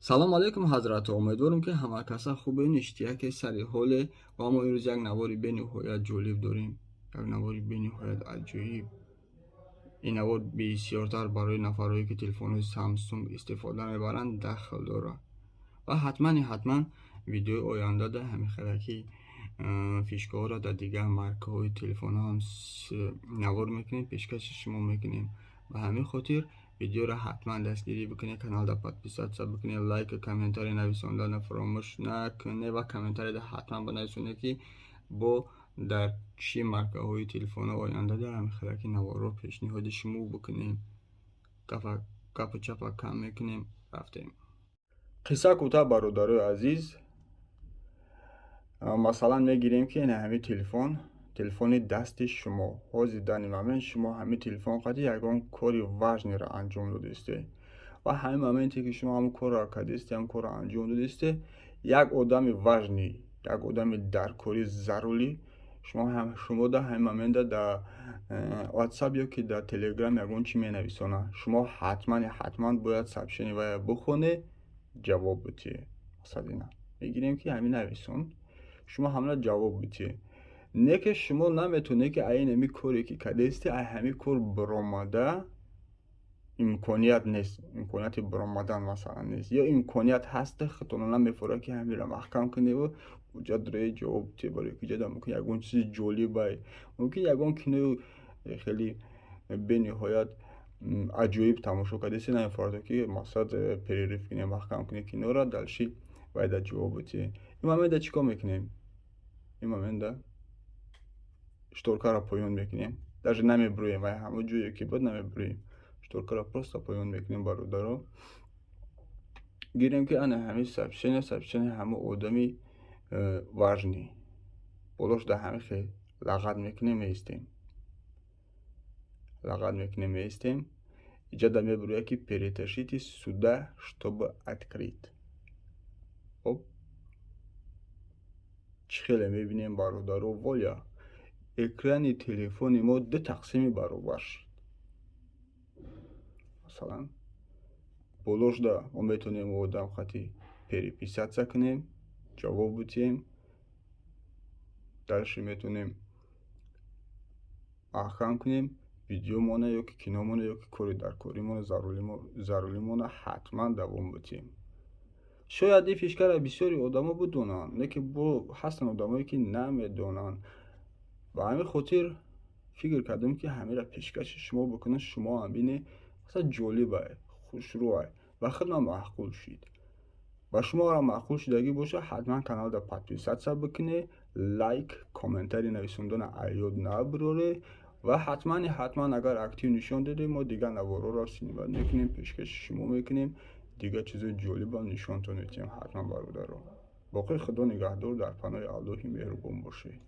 Салом алейкум, ҳазратҳо! Умедворам, ки ҳама каса хубе, ништяке, сари ҳоле. Ва мо имрӯз як навори бениҳоят ҷолиб дорем, як навори бениҳоят аҷоиб. Ин навор бисёртар барои нафарҳое, ки телефонҳои Самсунг истифода мебаранд, дахл дорад. Ва ҳатмани ҳатман видеои ояндада ҳамин хелаки фишкаҳоро дар дигар маркаҳои телефонҳо ҳам навор мекунем, пешкаши шумо мекунем. Ба ҳамин хотир видеоро ҳатман дастгирӣ бикунед, каналда подписаться бикунед, лайку комментарий нависондана фаромӯш накунед ва комментарийда ҳатман бинависонед, ки бо дар чӣ маркаҳои телефонҳо ояндада ҳамин хелаки наворро пешниҳоди шумо бикунем. Гапу чапа кам мекунем, рафтем. Қисса кӯтоҳ, бародарои азиз. Масалан, мегирем, ки ина ҳамин телефон, телефони дасти шумо. Ҳозир, данный момент, шумо ҳамин телефон қади ягон кори важныйро анҷом додистед. Ва ҳамин моменте, ки шумо ҳамин корро кардистед, ҳамин корро анҷом додистед, як одами важный, як одами даркорӣ, зарурӣ шумо дар ҳамин момента дар WhatsApp ё ки дар Телеграм ягон чӣ менависонад. Шумо ҳатмани ҳатман бояд сообщение вая бихонед, ҷавоб бидиҳед. Мақсад ина мегирем, ки ҳамин нависонд, шумо ҳамина ҷавоб бидиҳед. Не ки шумо наметавонед, ки ай ин ҳамин коре, ки кардастед, ай ҳамин кор баромада имконият нест, имконияти баромадан, масалан, нест ё имконият ҳаст, худтонро намефорад, ки ҳаминро маҳкам куневу уҷа дарои ҷавоб бидиҳед, барои ки ҷада мумкин ягон чизи ҷолибай, мумкин ягон кинои хеле бениҳоят аҷоиб тамошо кардастед, намефорад, ки мақсад перерыв кунед, маҳкам кунед киноро, дальше вайда ҷавоб бидиҳед. Ин момента чӣ кор мекунем? Ин момента шторкаро поён мекунем, даже намебурӯем, вай ҳамон ҷое, ки буд, намебурӯем, шторкаро просто поён мекунем. Бародаро, гирем, ки ана ҳамин сообщение, сообщение ҳамон одами важный болош дар ҳамин хел лағат мекунем, меистем, лағат мекунем, меистем. Иҷода мебурӯяд, ки «перетащите сюда, чтобы открыть». Хоб, чӣ хеле мебинем, бародаро, вуаля, экрани телефони мо ду тақсими баробар шуд. Масалан, болошда мо метавонем одам хати переписаться кунем, ҷавоб бидиҳем, дальше метавонем маҳкам кунем, видеомона ё ки киномона ё ки кори даркоримона, заруримона ҳатман давом бидиҳем. Шояд ин фишкаро бисёри одамо бидонанд, лекин бо ҳастанд одамое, ки намедонанд. Ба ҳамин хотир фикр кардем, ки ҳаминро пешкаши шумо бикунем, шумо ҳам бинед. Масалан, ҷолибай, хушрӯай, ба худман маъқул шуд. Ба шумоам маъқул шудагӣ бошад, ҳатман каналда подписаться бикунед, лайк, комментарий нависондана аёд набуроред ва ҳатмани ҳатман агар актив нишон додед, мо дигар наворҳоро снимать мекунем, пешкаши шумо мекунем, дигар чизои ҷолибам нишонтон медиҳем ҳатман. Бародаро, боқӣ Худо нигаҳдор, дар паноҳи Аллоҳи меҳрубон бошед.